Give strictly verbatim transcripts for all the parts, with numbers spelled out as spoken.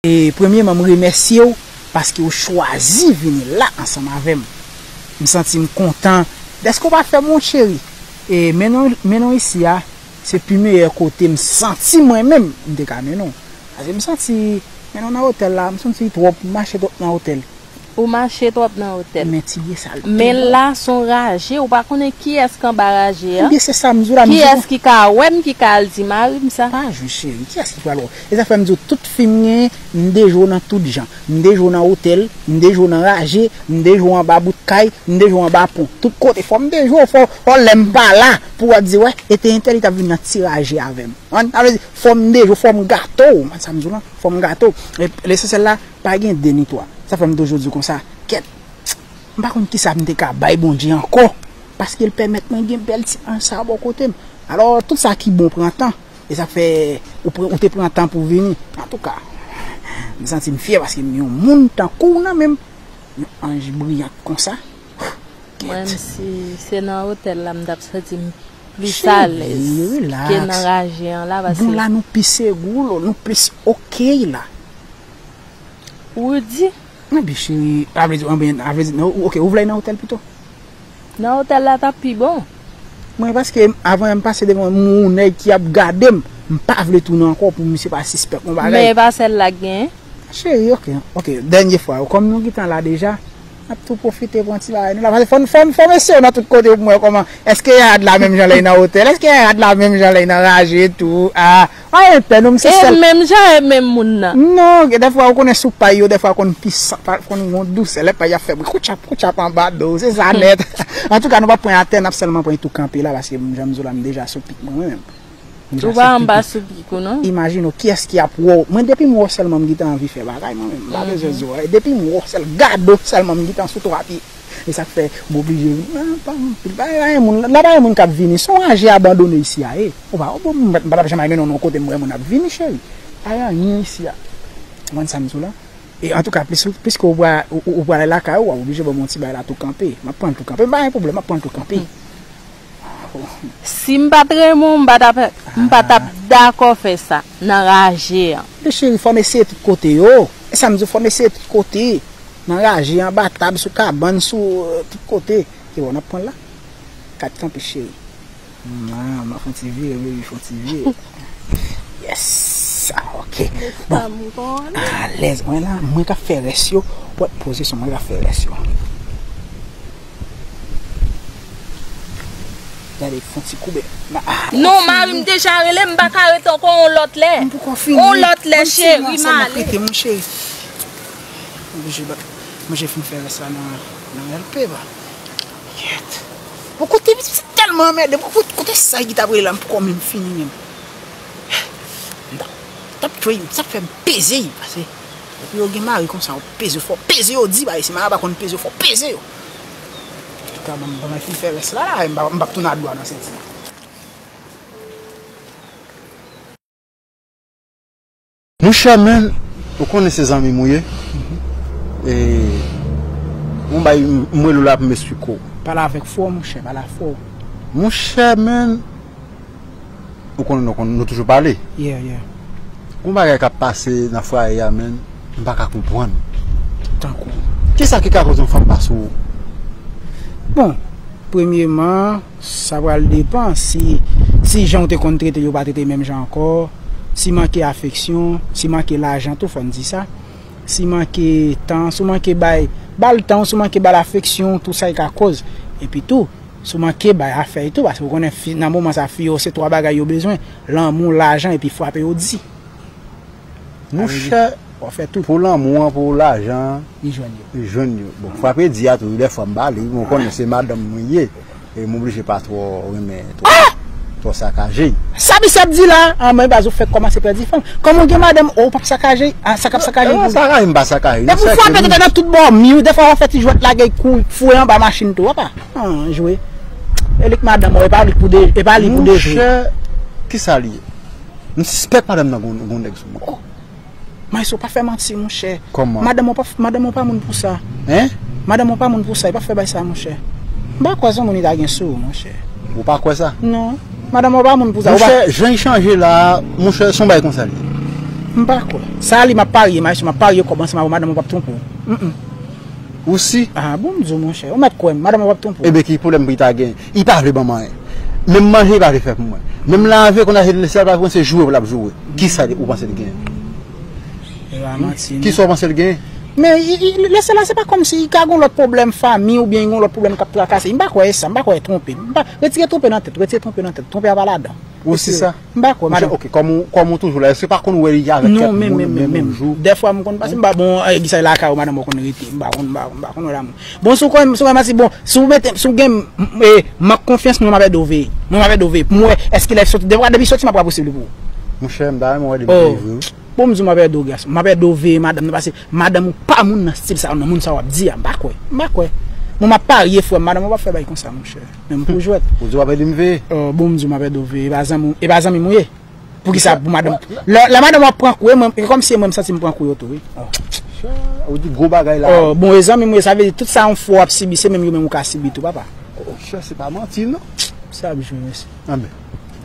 E premyeman, m remèsye w paske w chwazi vini la ansanm avè m. M santi m kontan dèske w pa fè m wont, cheri. E men non, men non isi a, se pi meyè kote m santi mwen menm m te ka mennen w. Paske m santi, mennen w nan otèl la, m santi twòp, m mache twòp nan otèl. Ou mache twòp nan otèl. Men ti byen sa l te bon. Men la, s on raje, ou pa konnen kiyès k anba raje a. Ebyen, se sa m di w la, m di w. Kiyès ki ka wè m, ki ka al di mari m sa? Pa jwe, cheri, kiyès ki pral wè w? E sa fè m di w, tout fi m genyen, m deja w nan tout jan. M deja w nan otèl, m deja w nan raje, m deja w anba bout kay, m deja w anba pon. Tout kote, fò m deja w, fò, fò lè m pa la, pou w ap di, wè, e te entèl li t ap vin nan ti raje avè m. An, sa vle di, fò m deja w, fò m gate w, man, sa m di w lan, fò m gate w. E lesansyèl la, pa gen de ni twa. Sa fè m toujou di w konsa, kèt, m pa konn kisa m te ka bay Bondye ankò, paske l pèmèt mwen gen bèl ti anj sa a bò kote m. Alò, tout sa ki bon pran tan, e sa fè ou pran, ou te pran tan pou w vini. Antouka, m santi m fyè paske m gen yon moun tankou w nan men m, yon anj briyant konsa. Mwen menm, si se nan otèl la, m t ap santi m plis alèz ke nan raje an la, paske bon, la nou pi seguro, nou plis oke la. Ou di? Ebyen, cheri, a vle di, ebyen, a vle di, non, ok, ou vle al nan otèl pito? Nan otèl la t ap pi bon. Mwen, paske avan m pase devan yon nèg ki ap gade m, m pa vle tounen ankò pou misye pa sispèk yon bagay. Men e pa sèl la k genyen. Cheri, ok, ok, dènye fwa, kòm nou gentan la deja, n ap tou pwofite pran ti bagay nou la. Paske fò n, fò n, fò n eseye nan tout kote pou m wè kòman. Èske Yayad la menm jan lè l nan otèl? Èske Yayad la menm jan lè l nan raje tou? Ah, pa gen pè non, m se sèl. E menm jan e menm moun nan. Non, gen dèfwa ou konnen sou pay yo, dèfwa konn pi sa, pa, konn gon dousè, lè pay ap fè bri, koutchap, koutchap anba do w, se sa nèt. Antouka, nou p ap pran atè, n ap sèlman pran tou kanpe la, paske jan m di w la, m deja sou pik mwen, mwen menm. Ou pa anba sou pik ou non. Imajine w, kiyès ki ap wè w? Mwen, depi m wè w sèlman, m gentan anvi fè bagay, mwen menm. M pa bezwen di w anyen. Depi m wè w sèl, gade w sèlman, m gentan sou twa pye. E sa k fè, m oblije vin. Ah, pa anpil, pa gen moun, la pa gen moun k ap vini. Se yon raje abandone isi a ye. Ou pa, ou, m pa t ap janm al mennen w nan yon kote m wè moun ap vini, cheri. Pa gen anyen isi a. Ou konprann sa m di w la? E antouka, plis, piske ou pral, ou, ou, ou pral lakay ou, w ap oblije ban m yon ti bagay la tou kanpe. M ap pran l tou kanpe. M pa gen pwoblèm, m ap pran l tou kanpe. Si m pa t renmen w, m pa t ap, m pa t ap dakò fè sa nan raje an. Men cheri, fò n eseye tout kote yo. E sa m di w, fò n eseye tout kote. Nan raje, anba tab, sou kabann, sou, euh, tout kote. E bon, n ap pran l la. Kat kanpe, cheri. Mwen, mwen fon ti vire, baby, fon ti vire. Yes! Ah, ok. Bon. Alèz, mwen la, mwen ka fè rès yo. Pòt pozisyon, mwen ka fè rès yo. Gade, fon ti koube. Ah, non, mari m deja rele, m pa ka rete ankò yon lòt lè. M poko fini. Yon lòt lè, cheri, m ale. Prete, mon cheri. Oblije bat. Mwen, je fin fè rès la nan, nan L P, ba. Kèt. Bon, kote, se tèlman anmède. Bon, kote, kote sa ki t ap rele la, m poko menm fini menm. M t ap, t ap tchwe, sa k fè m peze, pase. Epi yo gen mari konsa, yo peze, fò peze yo di, ba, si mari pa konn peze, fò peze yo. Antouka, ban m, ban m fin fè rès la, la, m pa, m p ap tounen a dwa nan senti. Monchè, men, ou konnen se zanmi m ou ye. E, yon bay, m, m rele w la pou m esplike w. Pale avèk fò, monchè, pale fò. Monchè, men, ou konnen nou konn, nou toujou pale. Yeah, yeah. Gon bagay k ap pase nan fwaye a, men, m pa ka konprann. Tankou? Kisa ki ka koz yon fanm pase w? Bon, premyeman, sa pral depann si, si jan w te konn trete l, yo pa trete menm jan ankò, si manke afeksyon, si manke lajan tou, fò n di sa. Si manke tan, si w manke bay, ba l tan w, si w manke ba l afeksyon, tou sa e ka koz. Epi tou, si w manke bay afè l tou, paske w konnen fi, nan moman sa, fi yo, se twa bagay yo bezwen, lanmou, lajan, epi frape yo di. Monchè, w ap fè tout pou lanmou an, pou lajan an, li jwenn yo. Li jwenn yo. Bon, frape di a tou, dèfwa m pa ale wi, men w konnen se madanm mwen ye. E m oblije pa twò renmen twò, twò sakaje. Sa misye ap di la, an, men baz ou fèk kòmanse pèdi fanm. Kòman w gen madanm, o, w p ap sakaje, a, sa k ap sakaje pou. Sakaje, m pa sakaje. Depi w frape tèt nan tout bò mi wi, dèfwa w ap fè ti jwèt lage kou, foure anba machin tou, apa. An, jwe. E li k madanm ou, e pa li k pou de, e pa li pou dejwe. Monchè, kisa li ye? M sispèk madanm nan gon, gon nèg sou mwen. Maestro, pa fè manti, monchè. Kòman? Madanm ou pa, madanm ou pa moun pou sa. Hein? Madanm ou pa moun pou sa, e pa fè bay sa, monchè. M pa kwè se yon moun li ta gen sou ou, monchè. Ou pa kwè sa? Non. Madanm ou pa moun pou sa. Monchè, jan li chanje la, monchè, se yon bay konsa li ye. M pa kwè. Sa li m ap parye, maestro, m ap parye kòb ansanm avè w, madanm ou p ap twonpe w. Mm, mm. Ou si? Ah, bon, m di w, monchè. Ou mèt kwè m, madanm ou p ap twonpe w. Ebyen, ki pwoblèm pou li ta gen? Li pa vle ban m anyen. Menm manje, li pa vle fè pou mwen. Menm lave, konn achte lese, li pa vle, se joure pou l ap joure. Kisa ou panse l gen? E pa manti, non. Kisa ou panse l gen? Men, i, i, lese la, se pa kòmsi li ka gen lòt pwoblèm fanmi oubyen li gen lòt pwoblèm k ap trakase. M pa kwè e sa, m pa kwè e twonpe. M pa, retire twonpe nan tèt, retire twonpe nan tèt. Twonpe a pa ladan. Ou si sa? M pa kwè, madanm. Ok, kòm ou, kòm ou toujou la, èske pa konn wè li avèk kèk moun menm, menm jou? Non, menm, menm, menm, menm. Dèfwa m konn pase, m pa bon, e, gisa lakay ou, madanm ou konn rete. M pa konn, m pa, m pa konn wè lamoun. Bon, si w konn, si w konn manti, bon, si w mete, si w gen, e, mank konfyans, mwen m ap èdove. Mwen m ap èdove. Pou mwen, èske lè soti, dèfwa depi soti, m ap rapouse li pou ou. Monchè, m ta renmen wè depi vre, wi. Bon, m di w m ap èdove, gason. M ap èdove, madanm nan, pase madanm ou pa moun nan stil sa, nan moun sa w ap di a. M pa kwè. M pa kwè. Mwen, m ap parye, frè m, madanm ou p ap fè bagay konsa, monchè. Menm pou jwèt. Ou di w ap ede m veye? Oh, bon, m di w m ap ede w veye. E pa zanmi, e pa zanmi m ou ye? Poukisa pou madanm? Lè, lè madanm w ap pran kou, e mwen, e kòmsi e mwen m santi m pran kou yo tou, wi. Oh. Ou di gwo bagay la. Oh, bon, e zanmi m ou ye, sa vle di tout sa yon fwa w ap sibi, se menm yo menm ou ka sibi tou, papa. Oh, chè, se pa manti, non. Sa ap jwe, mesye. Anben.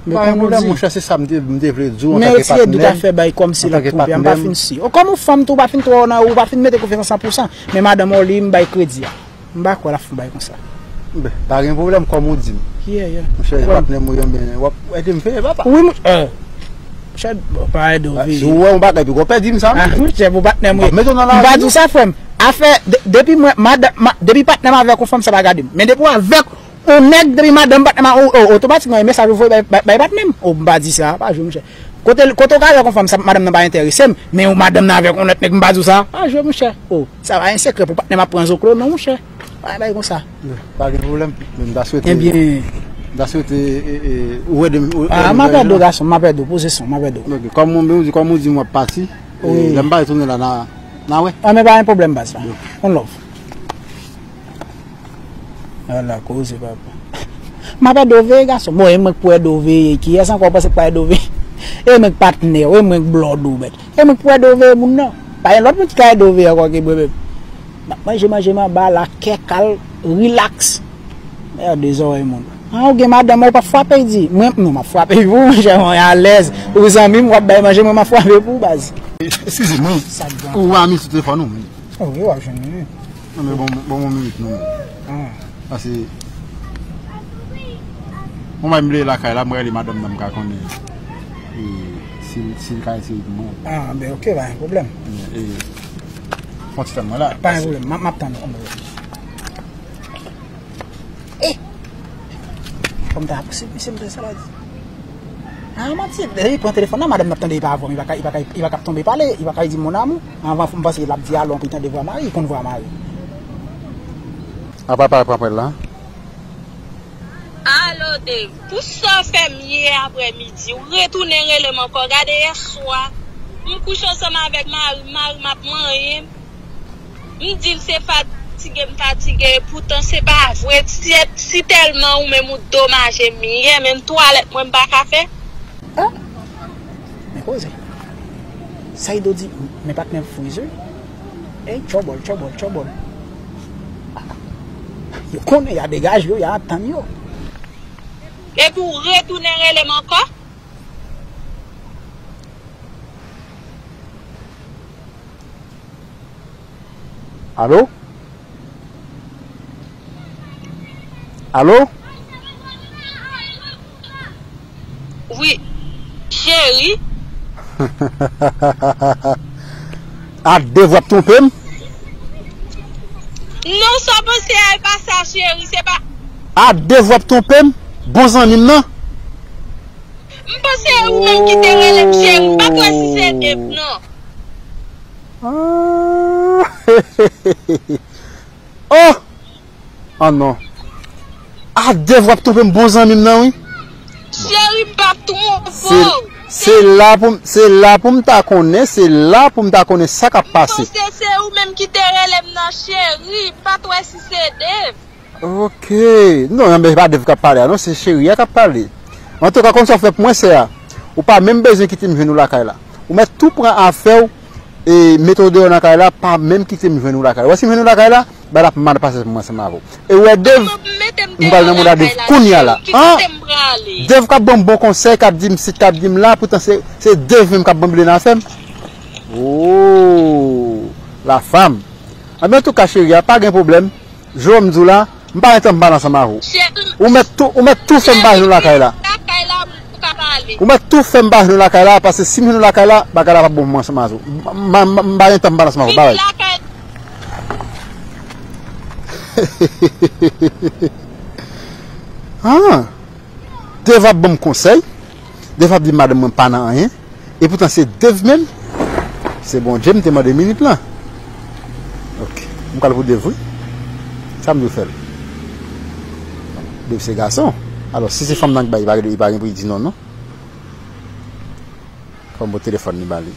Men pa gen pwoblèm, monchè, se sa m te, m te vle di w antanke patnè m. Men retire dout afè bay kòmsi l ap twonpe a, m pa fin si. Oh, kòm ou fanm tou, ou pa fin twò nan, ou pa fin mete konfyans an san pou san. Men madanm ou li, m bay kredi a. M pa kwè l ap fè yon bagay konsa. Ben, pa gen pwoblèm, kòm ou di m. Yeah, yeah. Monchè, patnè m ou ye, men w ap ede m veye, papa. Wi, monchè. Monchè, pa ede w veye. Si w wè yon bagay, piko pèdi m sa, monchè. Ah, monchè, pou patnè m ou ye. M pa di w sa, frè m. Afè, de-, depi mwen, madanm, ma-, depi patnè m avèk yon fanm, sa pa gade m. Men depi w avèk yon nèg, depi madanm, patnè m a, o-, o-, otomatikman, e mesaj ou voye bay, bay, bay patnè m. O, m pa di sa, pa jwe, monchè. Kote, kote w ka avèk yon fanm, sa, madanm nan pa enterese m, men yon madanm nan avèk yon lòt nèg, m pa di w sa, pa jwe, monchè. O, sa pa yon sekrè pou patnè m ap pran zoklo, non, monchè. Pa yon bagay konsa. Pa gen pwoblèm. Men m ta swete, ebyen, m ta swete, e, e, ou ede m, ou ede m. Ah, m ap ede w, gason, m ap ede w, poze son, m ap ede w. Ok, kòm ou, ou di, kòm ou di m w ap pati, e, lè m pa retounen la, n a, n a wè. Ah, men pa gen pwoblèm, baz la. Yon love. Ala koze, papa. M ap ede w veye, gason. Bon, e mwen k pou ede w veye. Kiyès ankò w panse k pa ede w veye? E mwen k patnè w, e mwen k blòd ou, mèt. E mwen k pou ede w veye moun nan. Pa gen lòt moun ki ka ede w veye ankò ke mwen menm. M ap manje, manje m anba la, kè kal, rilaks. Mède zòrèy moun. Ah, ou gen madanm, ou p ap frape, di. Mwen, non, m ap frape pou ou, monchè, mwen alèz. Ou zanmi m, w ap bay manje, mwen m ap frape pou ou, baz. Eskize mwen. Sa k gen? Ou pa mi sou telefòn ou? Wi, w ap jwenn li. Non, men bon, bon, bon minit, non. Ah. Pase, mwen, m ale lakay la, mwen rele madanm nan, m ka konnen, e, si, si l ka eseye pou mwen. Ah, ben, ok, pa gen pwoblèm. E, e, fon ti tann mwen la. Pa gen pwoblèm, m ap, m ap tann ou. E! Fò m ta pouse misye, m tande sa l ap di. Ah, manti. Lè li pran telefòn nan, madanm nan ap tande, li pa avè m, li pa ka, li pa ka, li pa ka ap tonbe pale, li pa ka di mon amour. Anvan, m panse l ap di alo, anpi l tande vwa mari, li konn vwa mari. Apa pa pran pwen la? Alo, Dave, pou sa w fè m yè aprèmidi, w retounen rele m ankò. Gade yèswa, m kouche ansanm avèk mari m, mari m ap manyen m. M di l se fatige m fatige, poutan se pa vre. Si, si tèlman ou menm ou domaje m yè, menm twalèt mwen m pa ka fè. Ah! Men koze. Saido di, men patnè m friz wi. Ey, tchòbòl, tchòbòl, tchòbòl. Yo konnen, y a degaje yo, y a tann yo. Epi w retounen rele m ankò? Alo? Alo? Wi, cheri. A de vwa ap twonpe m? Non, sa w panse a, e pa sa, cheri, se pa. A de vwa ap twonpe m? Bon zanmi m nan? M panse e ou menm ki te rele m cheri, m pa t wè si se Dave, non. Ah. Oh! Ah non. A de vwa ap twonpe m, bon zanmi m nan, wi. Cheri, m p ap twonpe w. Se, se la pou m, se la pou m ta konnen, se la pou m ta konnen sa k ap pase. M panse se ou menm ki te rele m nan, cheri, m pa t wè si se Dave. Ok. Non, men se pa Dave k ap pale a, non, se cheri a k ap pale. Antouka, konn sa w fè pou mwen, sè a. Ou pa menm bezwen kite m jwenn ou lakay la. Ou mèt tou pran afè w, e mete w deyò nan kay la, pa menm kite m jwenn ou lakay la. Ou wè si m jwenn ou lakay la, bagay la ap mal pase pou mwen ansanm avè w. E ou wè Dave, m pral nan mouda Dave kounye a la. An! Dave k ap ban m bon konsèy, k ap di m sit, k ap di m la, poutan se, se Dave menm k ap ban m bile nan afè m. Oh, la femme. Anben, antouka, cheri a, pa gen pwoblèm. Jan m di w la, m pa gen tan m pale ansanm avè w. Ou mèt tou, ou mèt tou fè m pa jwenn ou lakay la. Ou mèt tou fè m pa jwenn ou lakay la, paske si m jwenn ou lakay la, bagay la p ap bon pou mwen ansanm avè w. M, m, m, m pa gen tan m pale ansanm avè w. Babay. Ah. Dave ap ban m konsèy. Dave ap di madanm mwen pa nan anyen. Epoutan se Dave menm. Se Bondye m te mande minit lan. Ok. M pral pou Dave wi. Sa m dwe fè l? Dave se gason. Alò, si se fanm nan k bay, li pa gen, li pa gen pou li di non, non. Fò m pran telefòn li ba li.